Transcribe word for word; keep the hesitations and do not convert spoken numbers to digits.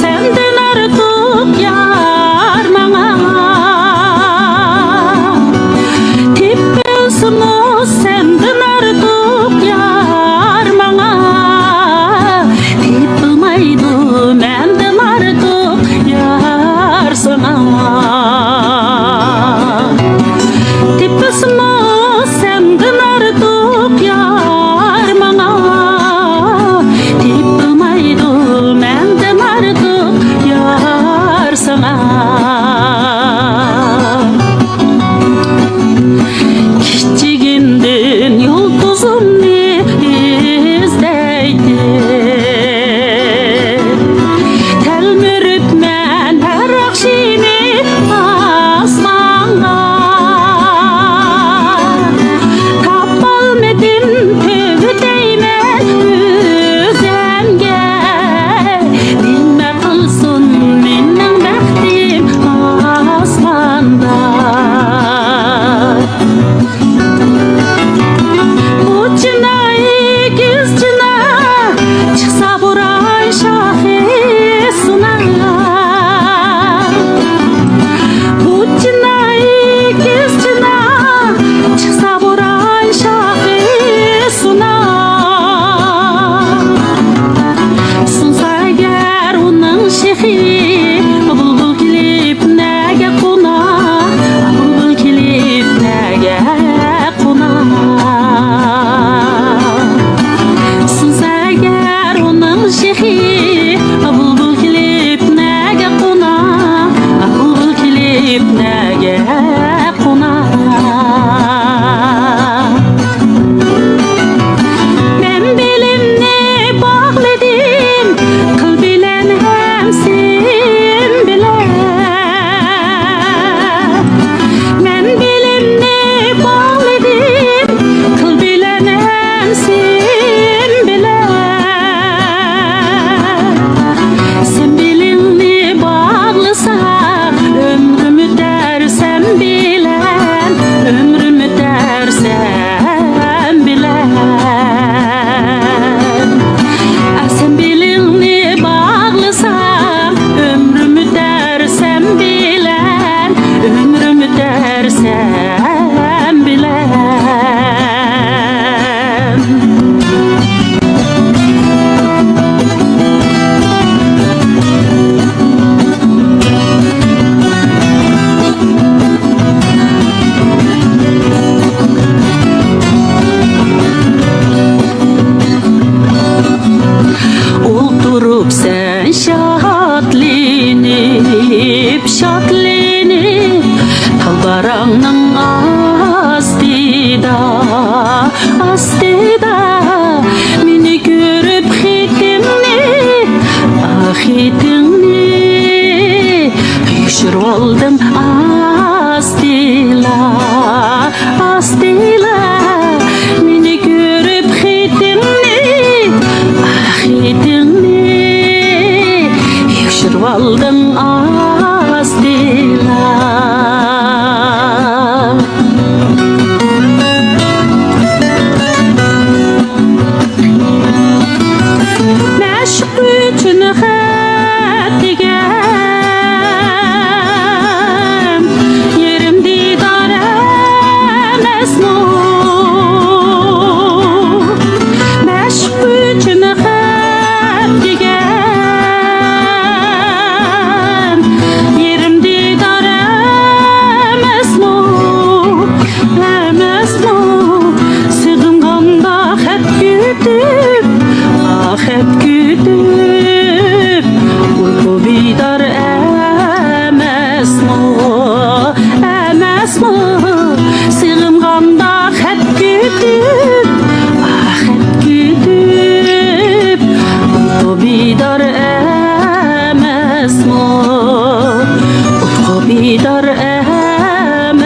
سەندىن ئارتۇق يار ماڭا، تېپىلسىمۇ سەندىن ئارتۇق يار ماڭا، تېپىلمايدۇ مەندىن ئارتۇق يار ساڭا. تېپىلسىمۇ سەندىن ئارتۇق يار ماڭا، تېپىلمايدۇ مەندىن ئارتۇق يار ساڭا. كىچىكىمدىن يۇلتۇزۇمنى ئىزدەيتتىم، تەلمۈرۈپمەن ھەر ئاخشىمى ئاسمانغا، تاپالمىدىم، تۆۋە دەيمەن ئۆزۈمگە. نېمە قىلسۇن مېنىڭ بەختىم ئاسماندا؟ بۇ چىنار ئېگىز چىنار، چىقسا بوران شاخى سۇنار. بۇ چىنار ئېگىز چىنار، چىقسا بوران شاخى سۇنار. سۇنسا ئەگەر ئۇنىڭ شېخى، بۇلبۇل كېلىپ نەگە قونا؟ بۇلبۇل كېلىپ نەگە قونا؟ سۇنسا ئەگەر ئۇنىڭ شېخى، بۇلبۇل كېلىپ نەگە قونا؟ بۇلبۇل كېلىپ نەگە قونا؟ مەن بېلىمنى باغلىدىم، قىل بىلەن ھەم سىم بىلەن. مەن بېلىمنى باغلىدىم، قىل بىلەن ھەم سىم بىلەن. سىم بېلىڭنى باغلىساڭ، ئۆمرۈم ئۆتەر سەن بىلەن، ئۆمرۈم ئۆتەر سەن بىلەن. سىم بېلىڭنى باغلىساڭ، ئۆمرۈم ئۆتەر سەن بىلەن، ئۆمرۈم ئۆتەر سەن بىلەن. ئولتۇرۇپ سەن شادلىنىپ، شادلىنىپ، تال باراڭنىڭ ئاستىدا، ئاستىدا، مېنى كۆرۈپ خېتىڭنى، ئا، خېتىڭنى يوشۇرۇۋالدىم ئاستىلا، ئاستىلا. مېنى كۆرۈپ خېتىڭنى، ئا، خېتىڭنى يوشۇرۇۋالدىم ئاستىلا. مەشۇق ئۈچۈن خەت دېگەن يېرىم دىدار ئەمەسمۇ؟ مەشۇق ئۈچۈن خەت دېگەن يېرىم دىدار ئەمەسمۇ؟ ئەمەسمۇ؟ سېغىنغاندا خەت كۈتۈپ، خەت كۈتۈپ، ئۇيقۇ بىدار ئەمەسمۇ؟ ئەمەسمۇ؟ سېغىنغاندا خەت كۈتۈپ، خەت كۈتۈپ، ئۇيقۇ بىدار ئەمەسمۇ؟ ئۇيقۇ بىدار ئەمەسمۇ؟